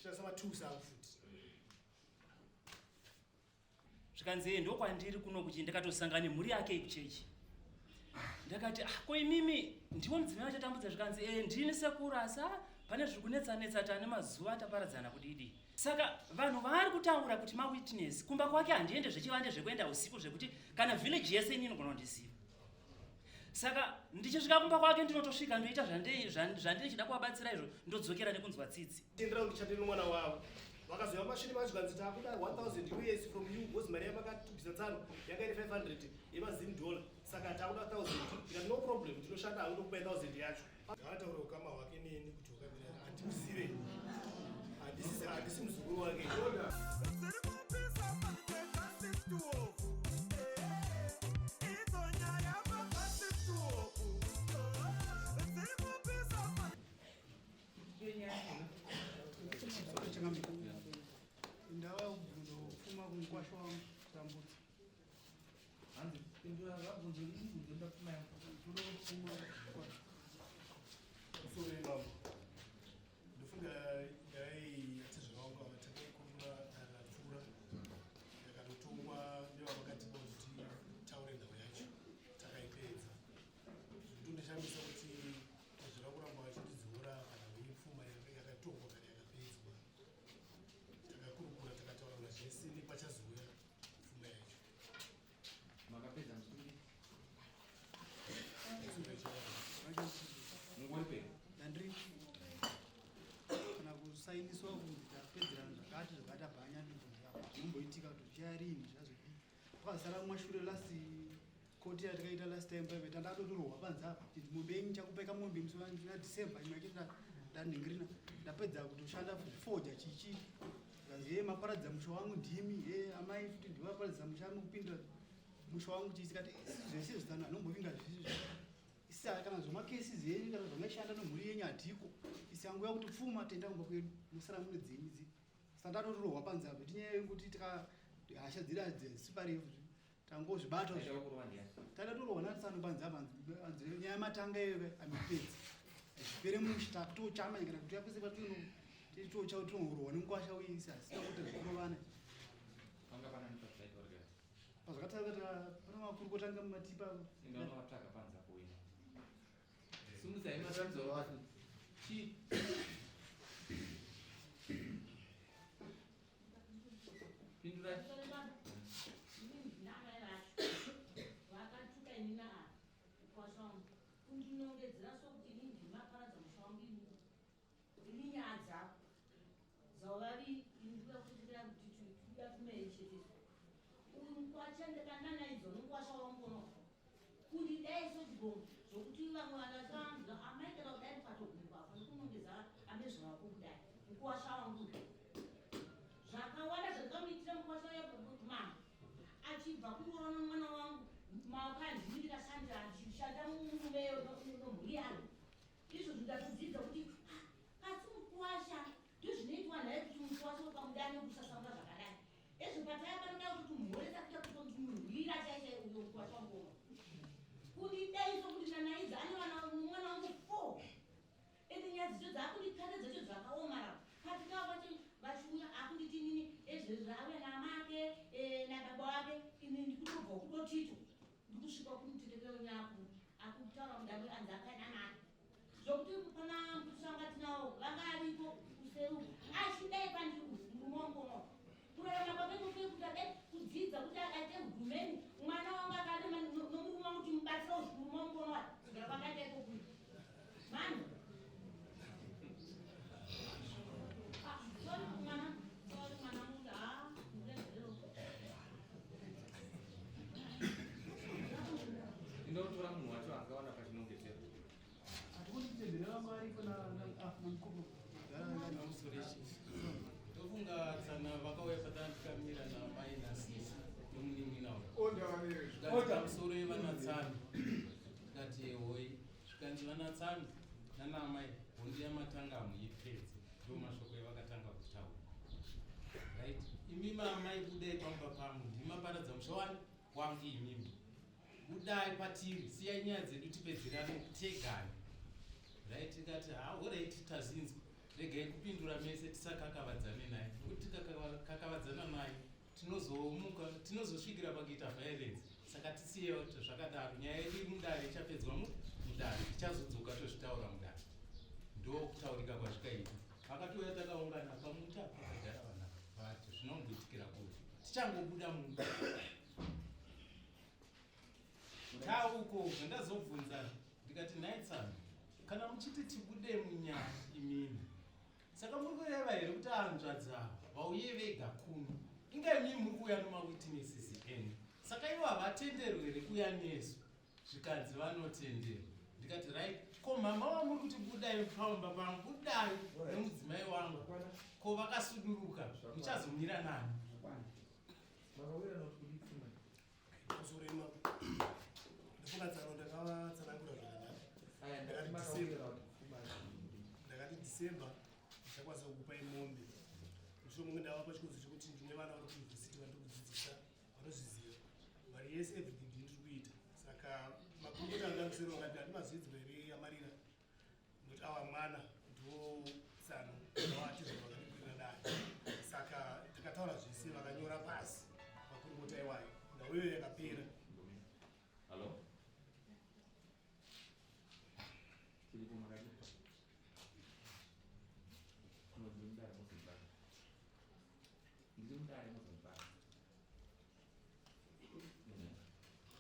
Ndichishandisa matools angu futi. Zvikanzi "Eh, ndokwandiri kuno kuchi ndakatosangana nemhuri yake ikuchechi. Ndakati ah, ko imimi ndiwo mudzimai vachatambudza? Zvikanzi e ndini sekuru, asi ah, pane zviri kunetsa-netsa, tane mazuva taparadzana kudidi. Saka vanhu vaari kutaura kuti mawitness, kumba kwake handiende zvechivande zvekuenda usiku, zvekuti kana village yese inini inogona kundiziva. Saka ndichisvika kumba kwake ndinotosvika ndoita zvandiri chida kuvabatsira izvo, ndodzokera nekunzwa tsitsi. Tendera kuti ndichate nomwana wavo. Vakazouya mashure macho kanzi takuda 1000 US from you because mari yamakatibvisa tsano yanga iri 500 yemazim dollar, saka takuda 1000. Ndikati no problem, ndinoshanda hangu, ndokupai 1000 yacho. Ngaataure ukama hwake neni kuti hwakamira, handimuzive, handisi muzukuru wake. Dziri kupisa pa612 idzo nyaya pa612 dziri kupisa. Changamire, ndava kubvunza pfuma kumukwasha wangu Tambudza. Hanzi pindura vabvunzo, mubvunzo ndapfuma yangu. Toda kupfuma kwasha. Musoro yemambo, ndofunga nyaya iyi yatezvavanga takaikurukura dare rapfuura, yakatotongwa nevavakatipa kuti titaure nhau yacho, takaipedza. Zvekutondishamisa kuti tezvera kuramba vachitidzora kana veipfuma yakatongwa kana yakapedzwa. Takakurukura, takataurana zvese nepachazouya pfuma yacho. Makapedza musungi? Pfuma yacho. Mungori pe? Ndandiri kana kusainiswa kunzi tapedzerana zvakati zvakati, abhanya ndibvunza zvinomboitika kuti zvicharini zvazodii. Pakazara mumashure last koti yatakaita last time paive tandatotorwa panze apa chinzi mombe yenyu chakupeka mombe musi waDecember imwe yacho ndanhingirina ndapedza kutoshanda forja chichi. Kanzi ye maparadza musha wangu ndimi, ye amai futi ndivaparadza musha wangu, kupindura musha wangu chii. Tikati zvese zvitano anombovinga zvisizvo isa kana zvemacases enyu kana zvamaishanda nomhuri yenyu hatiko isi anguya kuti pfuma tenda kumba kwedu, musara mune dzenyu dzi. Saka ndatotorwa panze apa tinyaya yekuti tika hasha dziri hadzisi parefu, tangozvibata. Aita kurova ndiani? Tatatorwa natsano panze apa, anzi nyaya matanga iyoyo amipedzi zvipere mushe, takutochama kana kuti yapese patino titocha tinohurwa nemukwasha uisi asina kuita zvekurovana. Panga panani pazvaitwa rega? Pazvakatanga pana makurukota anga mumatipa. Inga unovatsvaga panze apo wena. Simudzai matambudziko wacho. Chi? Pindurai. Vakatuka inina ava mukwasha wangu, kundinongedzera sokuti ini ndimaparadza musha wangu. Ini ini nyaya dzako dzauvavi, ini ndikuda kutotekera kuti tikuda pfuma chete. Uyu mukwasha ndakananaidzwa nomukwasha wangu uno kundidai sochigongo zvokuti vamwe vanhu vachivanzwa amai kana kudai mukatogumbuka afani kunongedza amezvo wako kudai mukwasha wangu. Zvakawanda zvandikamuitira mukwasha uya mama achibva kuroora nomwana wangu maoko andini ndikashandira ndichishanda mumurume nomhuri yangu. Izvozvo ndatodzidza kuti ah, asi mukwasha ndozvinoitwa naye kuti mukwasha ukamudana nekusasamuka zvakadai ezvo pataya panoda kuti mhoresa kuita kuti murwira chai chai. Uyo mukwasha wangu uno kundidaiso kuti nanaidza ane vana mwana wangu four, ende nyaya dzicho dzaakundikata dzacho dzakaomara. Patikava vachiuya akunditi inini ezvezvo auya namake nababa wake, ini ndikutobva kudotito ndikusvika kumutetekero nyaku akutaura mudamwe anzi akadanana zvokuti pana mbutisanga tinawo vanga ariko kuseri uku achidai pandiri murume wangu uno kurarama kwake kuke kuti adai kudzidza kuti aite hurumeni mwana wangu akarema nomurume wangu timubatsirawo zvikuru wangu uno kugara kwakaita ikoko mani. Ah, sorry mwana, sorry mwana mungu, ah, muregerero. Indotora munhu wacho angawana pachinongedzero. Hatikuti titendere vangu aripo namukuru. Tofunga tsana vakauya patanga namai nasisi nomunin'ina uyu. Zvikanzi pamusoro yevanatsano, tikati ehoi. Zvikanzi vanatsano nanaamai, hondo yamatanga hamuipedzi. Ndo mashoko evakatanga kutaura, right? Imi maamai, budai pamba pangu, ndimaparadza musha wani wangu. Imimi budai patiri, siyai nyaya dzedu tipedzerane tegani, right? Tikati ha, alright, tazinzwa. Regai kupindura mese tisakakavadzane naye nokuti tikakakavadzana naye tinozomuka tinozosvikira pakuita violence saka tisiye zvakadaro nyaya yedu iri mudare ichapedzwa mudare tichazodzoka tozvitaura mudare ndokutaurika kwazvikaita vakatouya takaungana pamuti apa pakagara vana vati zvinomboitikira kuri tichangobuda mumba tauko zvandazobvunza ndikati nhai tsano kana muchiti tibude munyaya imimi saka muri kureva here kuti hanzvadzi ava vauye vega kuno inga imimi muri kuuya nomawitnesses enyu saka ivo havatenderwi here kuuya nesu zvikanzi vanotenderwa ndikati right ko mhama wamuri kuti budai pamba pangu budai nemudzimai wangu ko vakasuduruka muchazomira nani Kuzorema ndafunga tsano ndakavatsanangura zvakanaka. Ndakati December ndichakwanisa kukupai mombe. Mushure munge ndavapa chikonzo chekuti ndine vana vari kuuniversity vandiri kudzidzisa vanozviziva. Mari yese everything ndini ndiri kuita. Saka makurukota anga arikuseri vakati handimazvidzwa here amarira nokuti awa mwana ndiwo tsano vavatizva vakandikwirira dare. Saka takataura zvese vakanyora pasi makurukota iwayo. Nhau iyoyo yakapera. Hello? Tiripo makadii? No, ndiri mudare mozondibata. Ndiri mudare mozondibata.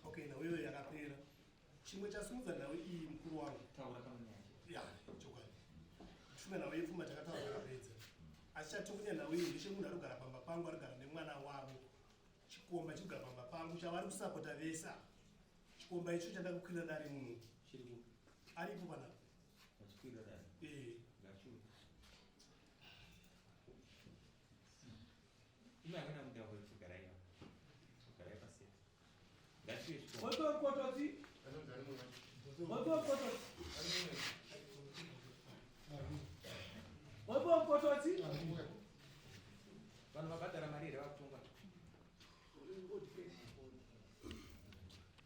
Okay, nhau iyoyo yakapera. Chimwe chasimudza nhau iyi mukuru wangu. Taura pano nyaya. Ya, chokwadi. Tifunga nhau yepfuma takataura takapedza. Asi chatikunya nhau iyi ndechemunhu arikugara pamba pangu arikugara nemwana wavo. Chikomba chikugara pamba pangu chavari kusapota vese ava. Chikomba icho chandakakwirira dare munhu. Chiri kupi? Aripo panapa. Vachikwirira dare. Eh. Ngachiuye. Imi hakuna mutauro chigarai apa. Garai paseti. Ngachiuye chikomba. Kotokototi. Kotokototi. Kotokototi. Vanhu vabhadhara mari here vakutongwa?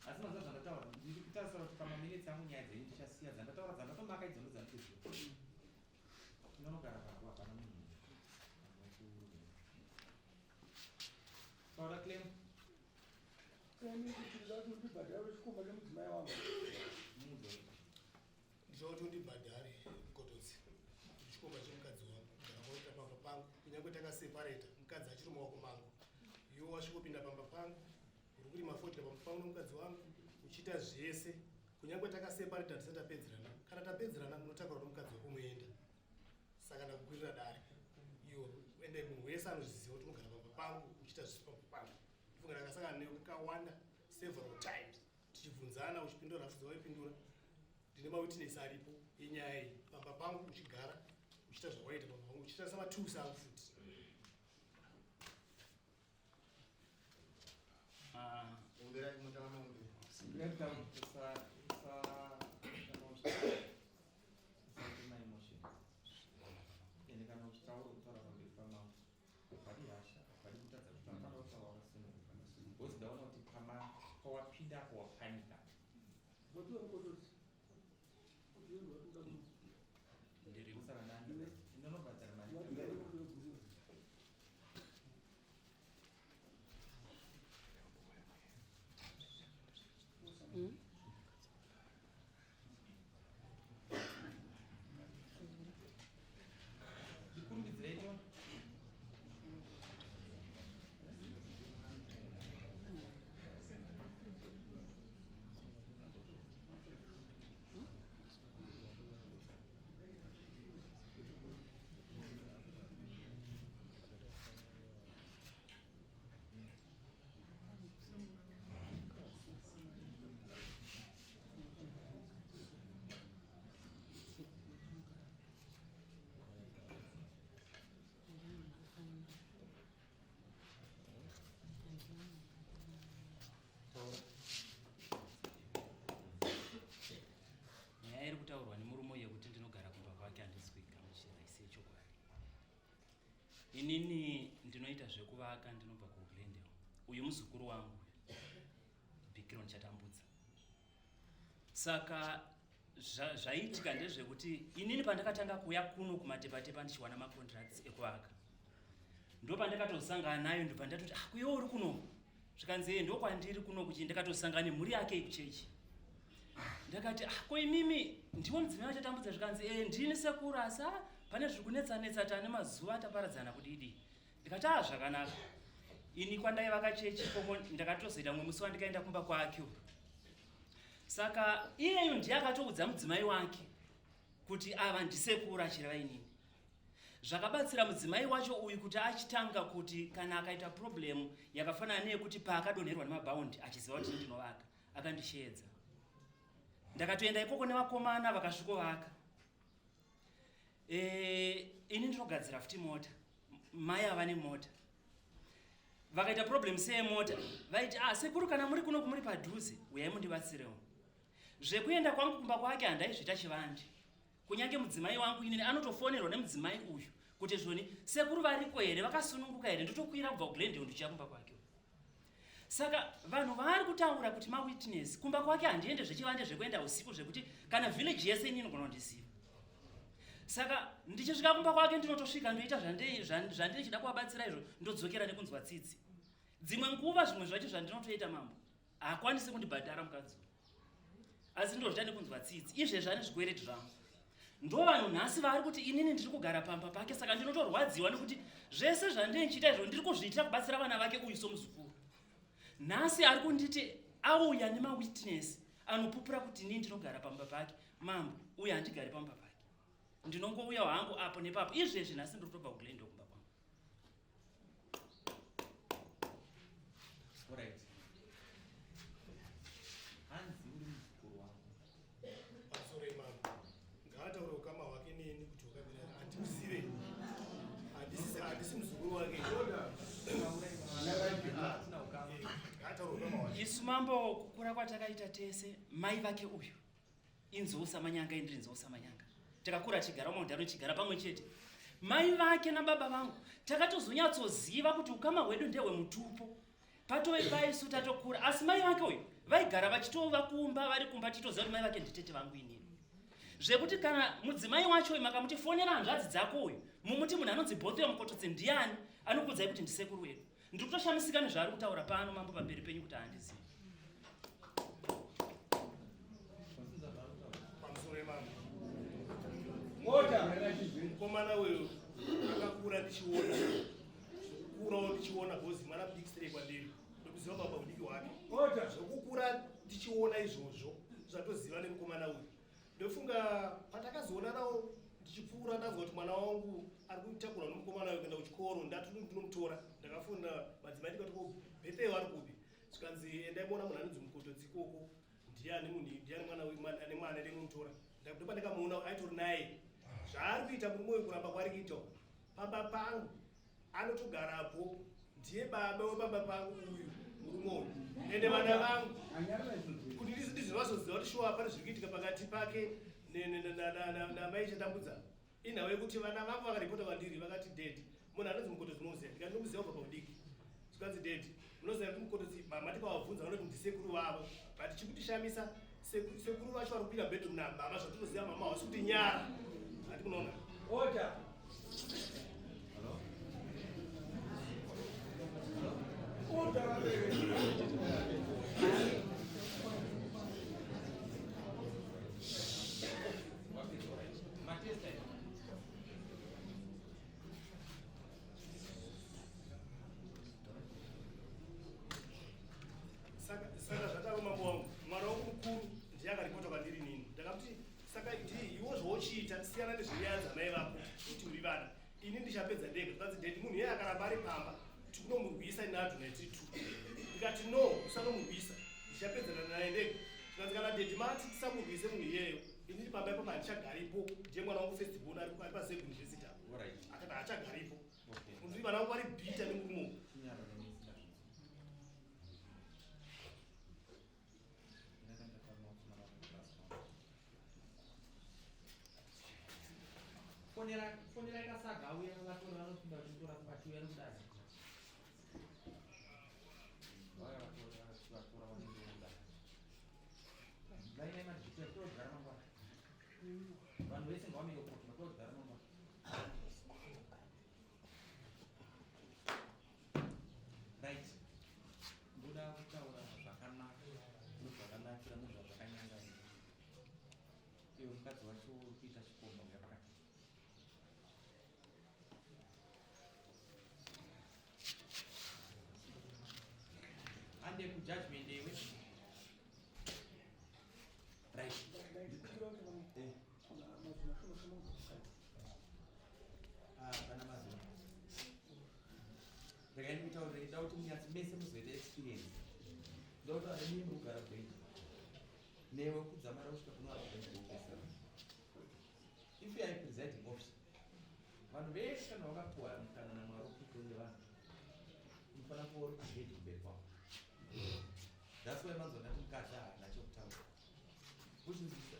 Asi manzwa zvandataura, ndiri kutarisira kuti pamaminitsi angu nyaya dzenyu ndichasiya dzandataura dzandatomaka idzo ndodzandikuziva. Unonogara pako hapana munhu. Taura claim. Claim kuti ndinoda kuti ndibhadhare chikomba chemudzimai wangu. Muudze. Ndichava kuti undibhadhare mukototsi chikomba chemukadzi wangu kugara kwaita pamba pangu kunyange takaseparata mukadzi achiri mumaoko mangu iwe wasvikopinda pamba pangu uri kurima fodya pamba pangu nemukadzi wangu uchiita zvese kunyange takaseparata tisati tapedzerana kana tapedzerana munotakura nomukadzi wako muenda saka ndakukwirira dare iwo ende munhu wese anozviziva kuti unogara pamba pangu uchiita zvisi pamba pangu ndifunga ndakasangana newe kakawanda several times tichibvunzana uchipindura rafu dzawaipindura ndine mawitness aripo enyaya iyi pamba pangu uchigara uchiita zvawaita pamba pangu uchiita samatools angu futi Ah, Usaite maemotions ende kana uchitaura kutaura pamberi pamambo hapadi hasha hapadi kutadza kutaura panoda kutaura wakasununguka because ndaona kuti pama pawapinda apo wapanika ndiri saka ndani ndinonobhadhara mari Ndikurumbidzirei tione. Nyaya iri kutaurwa nemurume yekuti ndinogara kumba kwake handisi kuigamuchira isi yechokwadi. Inini ndinoita zvekuvaka ndinobva kuGlendale. Uyu muzukuru wangu Bikiro Ndichatambudza. Saka Zvaiitika ndezvekuti inini pandakatanga kuuya kuno kumatepatepa ndichiwana macontracts ekuvaka ndopandakatosangana nayo ndobva ndatoti ah kuyewo uri kuno zvikanzi ee ndokwandiri kuno kuchi ndakatosangana nemhuri yake ikuchechi ndakati ah ko imimi ndiwo mudzimai vachatambudza zvikanzi ee ndini sekuru asi ah pane zviri kunetsa netsa tane mazuva taparadzana kudidi ndikati ah zvakanaka ini kwandaivaka chechi ikoko ndakatozoita mumwe musi wandikaenda kumba kwake saka iyeyu ndiye akatoudza mudzimai wake kuti ava ndisekuru achireva inini zvakabatsira mudzimai wacho uyu kuti achitanga kuti kana akaita problem yakafanana neyekuti paakadonherwa nemabhaundi achiziva kuti ndinovaka akandisheedza ndakatoenda ikoko nevakomana vakasvikovaka e, ini ndinogadzira futi mota mai ava nemota vakaita problem seyemota vaiti ah sekuru kana muri kuno kumuri padhuze uyai mundibatsirewo zvekuenda kwangu kumba kwake handaizviita chivandi kunyange mudzimai wangu inini anotofonerwa nemudzimai uyu kuti zvoni sekuru variko here vakasununguka here ndotokwira kubva kuglendale ndichiya kumba kwake saka vanhu vaari kutaura kuti mawitness kumba kwake handiende zvechivande zvekuenda usiku zvekuti kana village yese inini inogona kundiziva saka ndichisvika kumba kwake ndinotosvika ndoita zvandinichida kuvabatsira izvo ndodzokera nekunzwa tsitsi dzimwe nguva zvimwe zvacho zvandinotoita mambo haakwanisi kundibhadhara mukadzi asi ndozvita nekunzwa tsitsi izvezvi ane zvikwereti zvangu ndovanhu nhasi vaari kuti inini ndiri kugara pamba pake saka ndinotorwadziwa nekuti zvese zvandinenge ndichiita izvo ndiri kuzviitira kubatsira vana vake uyu somuzukuru nhasi ari kunditi auya nemawitness anopupura kuti inini ndinogara pamba pake mambo uyu handigari pamba pake ndinongouya hangu apo nepapo izvezvi nhasi ndiri kutobva kuglendo kumba kwangu Alright. Hanzi uri muzukuru wangu. Pamusoro imambo. Ngaataure ukama hwake neni kuti hwakamira. Handimuzive. Handisi handisi muzukuru wake. Ngaataure ukama hwake. Isu mambo kukura kwatakaita tese mai vake uyu inzou samanyanga indiri nzou samanyanga takakura tichigara mumaundaro tichigara pamwe chete mai vake nababa vangu takatozonyatsoziva kuti ukama hwedu ndehwemutupo patove paisu tatokura asi mai vake uyu vaigara vachitova kumba vari kumba tichitoziva kuti mai vake nditete vangu inini zvekuti kana mudzimai wacho uyu makamuti fonera hanzvadzi dzako uyu mumuti munhu anonzi bhotheo mukototsi ndiani anokuudzai kuti ndisekuru wedu ndiri kutoshamisika nezvaari kutaura pano mambo pamberi penyu kuti handizivi Pamusoro imambo. Mukomana uyu akakura ndichiona zvokukurawo ndichiona bhozi mwana mudiki sirei kwandiri ndokuziva baba udiki hwake zvokukura ndichiona izvozvo zvatoziva nemukomana uyu ndofunga patakazoonanawo ndichipfuura ndanzwa kuti mwana wangu ari kutakurwa nomukomana uyu kuenda kuchikoro ndati ndinomutora ndakafona madzimai ndikati ko bethel ari kupi zvikanzi endai muona munhu anonzi mukotodzi ikoko ndiani munhu ndiani mwana uyu ane mwana ndinomutora ndopandakamuona aitori naye zvaari kuita murume uyu kuramba kwaari kuita pamba pangu anotogarapo ndiye baba wepamba pangu uyu murume uyu ende vana vangu kuti ndizvo vazoziva kuti shuwa pane zviri kuitika pakati pake namai chatambudza inhau yekuti vana vangu vakaripota kwandiri vakati dad munhu anonzi mukotodzi munomuziva ndikati ndinomuziva kubva paudiki zvikanzi dad munoziva kuti mukotodzi mama tikavabvunza vanoti ndisekuru vavo but chikutishamisa sekuru vacho vari kupinda bedroom namama zvatinoziva mama havasi kuti nyara hati kunoona Order. Order. Matesta saka saka zvatava mambo wangu mwana wangu mukuru ndiye akaripota kwandiri nini ndakamuti saka ndi iwo zvauchiita siyana nezvenyaya dzamai vako kuti uri vana ini ndichapedza ndega zvikanzi daddy munhu iye akaramba ari pamba tikunomurwisa ini adonai tiri two ndikati no usanomurwisa ndichapedzana naye ndega zvikanzi kana daddy mati tisamurwise munhu iyeyo inini pamba ipapo handichagaripo ndiye mwana wangu first born ari ari paseb university apo Alright. akati haachagaripo Okay. kuti vana vangu vari bitter nemurume uyu Chinyara nemisina zvinhu. Fonera fonera ikasaga auya vatora vanopinda vachitora vachiuya nokudai. Vauya vatora vatora vanenge nokudai. Vaine madhita togara mangwana. Vanhu vese ngavamire kukoti, makuda kugara mumba. Right. Ndoda kutaura zvakanaka nezvakanakira nezvazvakanyangarira. Iwe mukadzi wacho uri kuita chikomba uya pakati. Hande kujudgment iwe. Right. Eh. Ah, pana mazuva. Regai ndikutaurire, ndoda kuti munyatsi mese muzoita experience. Ndoda kuti vane mimi kugara kuita. Newe kudzamara kusvika kuno kupesana. If you are a presiding officer, vanhu vese kana vakapuwa mukana naMwari wekutonge vanhu, unofanira kuva uri kuhead kumberi kwavo. That's why manzwa ndati mukadzi haana chekutaura. Kuchinzwisisa.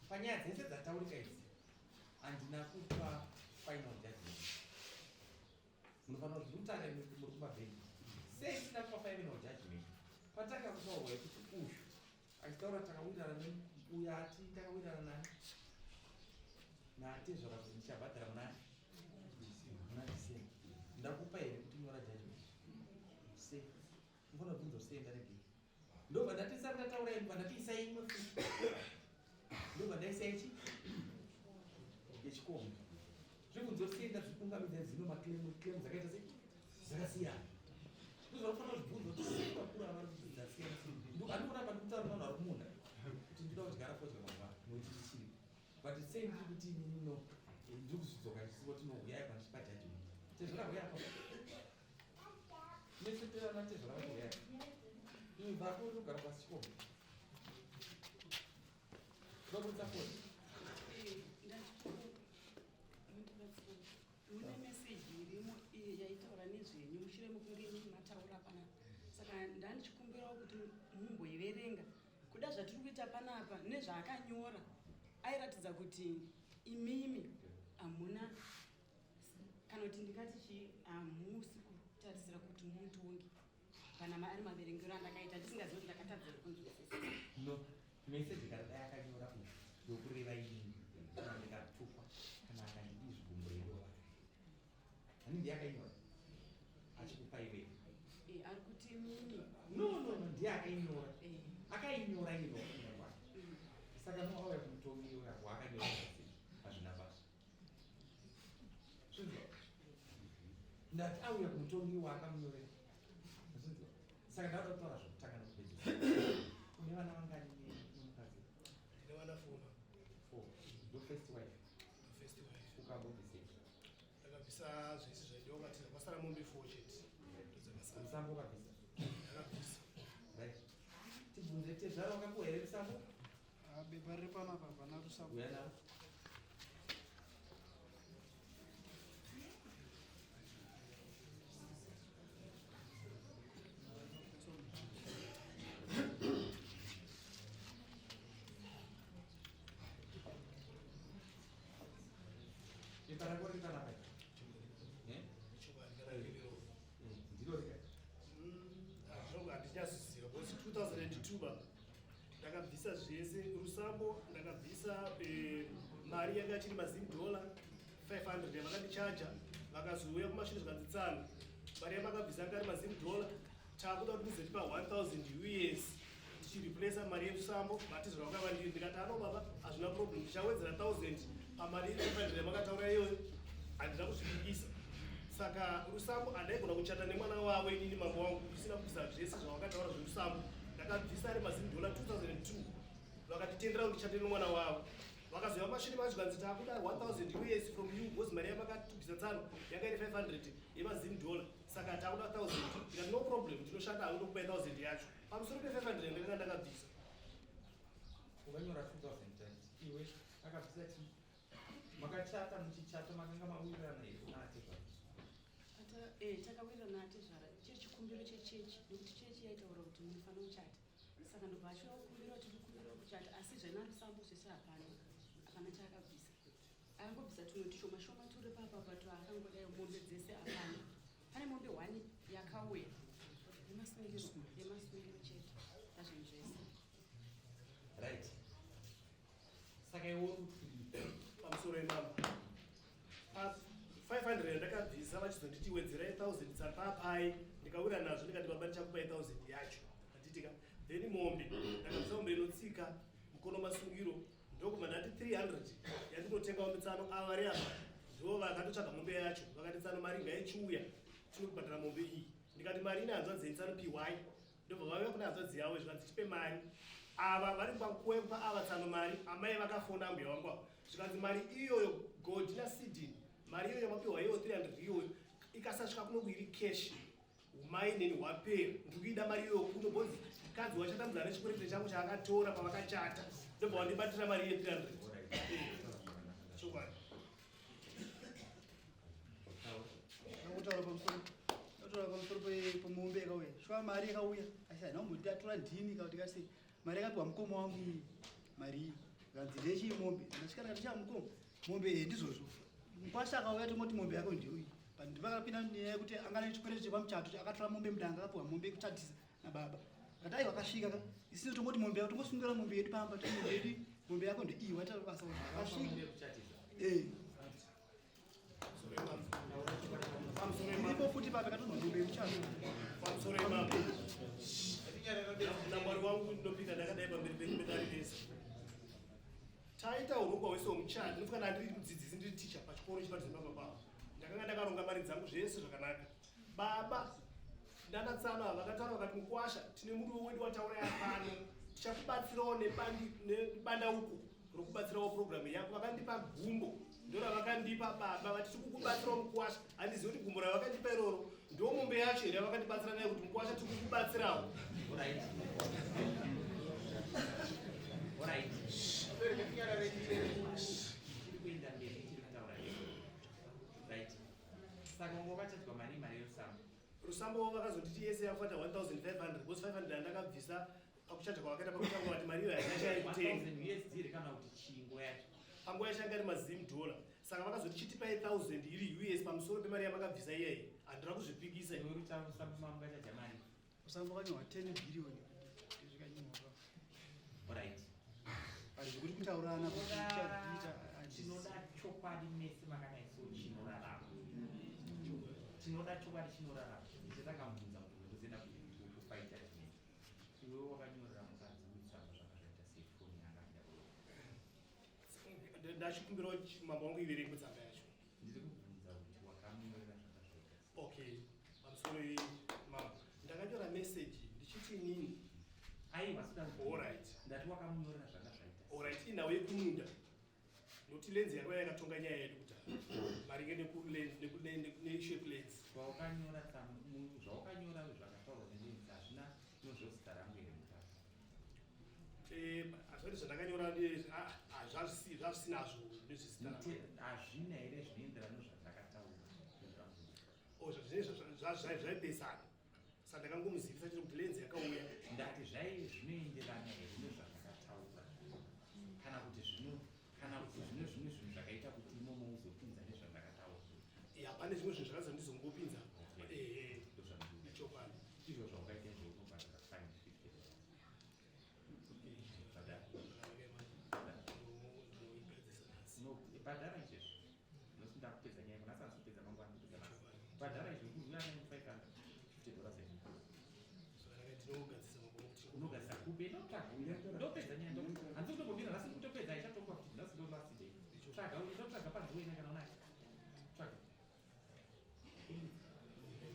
Panyaya dzese dzataurika idzi, handina kupa final judgment. Munofanira kuti mutare muri kumabhengi. Sei tisina kupa final judgment? Patanga kutaurwa yekuti uyu achitaura takawirirana neuyu ati takawirirana nani natezvara kuti ndichabhadhara muna December. Ndakupa here kuti nyora judgment? Sei? Unofanira kubvunza sei ndaregei? Ndobva ndati sati ndataura imwe ndati isai imwe futi. Ndobva ndaisa ichi yechikomba. Zvibvunzo sei ndazvikungamidza dzino maclaim claim dzakaita sei dzakasiyana. Ndozvaunofanira kuzvibvunza kuti sei vakuru ava vari kuti dzasiyana sei. Handiona apa ndikutaura nevanhu vari kumunda kuti ndinoda kudyara fodya mangwana nokuti ndichiripo. But sei ndiri kuti inini no ndiri kuzvidzoka ndichisiwa kuti no huyai apa ndichipa judgment. Tezvara huyai apa. Mese tezvara tezvara vacho huyai. Iwe bvako uri kugara pasi chikomba. Ndobudisa fodya. Mune meseji irimo iye yaitaura nezvenyu mushure mekunge imi mataura panapa, saka ndandichikumbirawo kuti mumboiverenga kuda zvatiri kuita panapa nezvaakanyora airatidza kuti imimi hamuna kana kuti ndingati chii, hamusi kutarisira kuti mutonge kana ari maverengero andakaita ndisingazivi kuti ndakatadza kunzwisisa. No, meseji kana dai akanyora uyu yokureva inini kana ndikatukwa kana akandidii zvigumbo irova. Hani ndiye akainyora achikupa iwewe. Ari kuti imimi No, no, no, ndiye akainyora. Akainyora ino kunyora kwake. Saka no auya kumutongi waakanyora sei hazvina basa. Zvinzwa? Ndati auya kumutongi waakamunyorera. Zvinzwa? Saka ndauda kutaura zvekutanga nokupedzisira. Une vana vangani nemukadzi? Ndine vana four. Four. Ndo first wife. The first wife. Ukambobvisei? Ndakabvisa zvese zvaidiwa kwatira, kwasara mombe four chete. Ndodzakasara. Rusambo ukabvisa? Ndakabvisa. Right. Tibvunze tezvara wakapuwa here rusambo? Ah, bepa riri panapa hapana rusambo. Uya naro. Bepa rako riri panapa. Eh? Chokwadi kana riri Ndiro rika. Handinyatsoziva because 2002 baba ndakabvisa zvese rusambo, ndakabvisa mari yanga ichiri mazim dollar 500 yavakandichaja. Vakazouya kumashure zvikanzi tsano mari yamakabvisa anga ari mazim dollar, takuda kuti muzotipa 1000 US tichireplaca mari yerusambo matizvara wakava ndiri. Ndikati ano baba, hazvina problem, ndichawedzera 1000 pamari 500 yamakataura iyoyo. Handina kuzvibikisa, saka rusambo handaigona kuchata nemwana wavo inini mambo wangu ndisina kubvisa zvese zvavakataura zverusambo. Ndakabvisa ari mazim dollar 2002, vakatitendera kuti ndichate nemwana wavo. Vakazouya mashure macho kanzi takuda 1000 US from you because mari yamakatibvisa tsano yanga iri 500 yemazim dollar, saka takuda 1000. Ndikati no problem, ndinoshanda hangu, ndokupai 1000 yacho pamusoro pe500 ndakanga ndakabvisa. Ukanyora 2000 iwe akabvisa chii? Makachata, muchichata makanga mawirirana here kuna atezvara? Takawirirana atezvara, chiri chikumbiro chechechi nekuti chechi yaitaura kuti munofanira kuchata, saka ndobva achiuya kukumbira kuti ndikumbira kuchata, asi zvena rusambo zvese hapana, hapana chaakabvisa. Akangobvisa tumwe tushoma shoma turi papapa twaakangodai, mombe dzese hapana. Pane mombe one yakauya yemasungiro chete pazvinhu zvese. Right, saka Saka iwe uri kuti Pamusoro imambo, pa 500 yandakabvisa, vachizonditi wedzerai 1000 tsapapai, ndikawira nazvo, ndikati baba, ndichakupai 1000 yacho, handitika? Then mombe, ndakabvisa mombe inotsika mukono masungiro, ndokubva ndati 300 yandinotenga mombe. Tsano ava vari apa ndo vakatotsvaga mombe yacho, vakati tsano mari ngaichiuya, tinokubhadhara mombe iyi. Ndikati mari ine hanzvadzi yenyu tsano, piwai. Ndobva vauya kune hanzvadzi yavo, zvikanzi tipe mari. Ava vari pakupa ava tsano mari, amai vakafona ambuya vangu ava, zvikanzi mari iyoyo godi nasidini, mari iyoyo yamapiwa iyoyo 300 iyoyo ikasasvika kuno iri cash, umai neni hwapera. Ndikuida mari iyoyo kuno because mukadzi wachatambudza nechikwereti changu chaakatora pavakachata. Ndobva wandibatira mari ye 300. Chokwadi. Kutaura pamusoro pemombe yakauya, shuwa mari yakauya, asi haina kumboti atora ndini kana kuti kasi mari yakapiwa mukoma wangu iyi. Mari iyi kanzi ndechii mombe? Ndasvika ndikati, cha mukoma, mombe iyi ndizvozvo. Mukwasha akauya, tingoti mombe yako ndiyo iyi, but ndipakapinda nyaya yekuti anga nechikwereti chepamuchato, akatora mombe mudanga, akapiwa mombe yekuchatisa nababa. Akati aiwa, akasvika ka, isisi tongoti mombe yako, tongosungira mombe yedu pamba, ti mombe yedu, mombe yako ndeiyi, waita basa akasvika. Eh. Iripo futi papa katonzi mombe yemuchato. Pamusoro imambo, namwari wangu, ndinopika ndakadai pamberi penyu medare rese. Taita urongwa hwese hwemuchato. Ndinofanira ndiri mudzidzisi, ndiri ticha pachikoro chepadhuze pamba pavo. Ndakanga ndakaronga mari dzangu zvese zvakanaka. Baba ndanatsana vakataura vakati, mukwasha, tine murume wedu watauraya pano, tichakubatsirawo nebandauko rokubatsirawo purogiramu yako. Vakandipa gumbo, ndoravakandipa baba, vati tiri kukubatsirawo mukwasha. Handizivi kuti gumbo ravakandipa iroro ndo mombe yacho here yavakandibatsira nayo kuti mukwasha tiri kukubatsirawo. Alright. Tiri kuenda mberi, tiri kutaura. Right. Saka wanga wakachadzwa mari, mari yerusambo. Rusambo vakazonditi yese yakuita 1500 because 500 yandakabvisa pakuchaja kwavakaita pakutanga, vati mari iyo haina kutenga. 1000 USD here kana kuti chingo yacho? Panguva yacho yanga iri maZim dollar, saka vakazoti chitipai 1000 iri US pamusoro pemari yamakabvisa iyeyi. Handina kuzvipikisa. Iwe rusambo mamungachaja mari. Rusambo kanyorwa 10 billion zvikanyorwa. Alright. But zvekuti kutaurana kuti tichaita. Tinoda chokwadi mese makadai, so chinorarama. Tinoda chokwadi chinorarama. Ndichatanga mubvunza kuti ndozoenda kufight judgment. Iwe wakanyorera mukadzi utsamba zvanga zvaita sei? Foni yanga achida kuroora. Ndachikumbirawo mambo wangu iverengwe tsamba yacho. Ndiri kubvunza kuti wakamunyorera zvanga zvaita sei? Okay, pamusoro mambo, ndakanyora meseji ndichiti inini Aiwa, sida. Alright. Ndati wakamunyorera zvanga zvaita sei? Alright, inhau yekumunda, nokuti lands yakauya yakatonga nyaya yedu kudhara maringe neissue yekulands. Zvawakanyora zvawakanyora zvakataurwa nelands hazvina nozvozita rangu here mukati? Hazvati zvandakanyora zvazvisinazvo nezvezita rangu. Hazvina here zvinoenderana nezvandakataura? Oh, zvinenge zvaipesana, saka ndakangomuzivisa chete kuti lands yakauya. Ndati zvai zvinoenderana here nezvandakataura, kana kuti zvino kana kuti zvino zvimwe zvinhu zvakaita kuti imomo uzopinza nezvandakataura? Ya, pane zvimwe zvinhu zvakaza ndizongopinza. Ehe. Ndozvandinoda. Chokwadi. Izvo zvaukaita izvo, unobhadhara fine $50. Bhadhara. No, bhadhara izvezvi. Nosi ndakupedza nyaya, kuna sanzi kupedza mangwana, kupedza nhasi. Bhadhara izvo, uya $550 izvo. Ndinogadzisa mambo. Unogadzisa kupi? Ndotsvaga, ndopedza nyaya. Handisi kutombomira nhasi, kutopedza ichatongwa kuti nhasi ndo last day. Tsvaga, ndotsvaga panzi wena kana.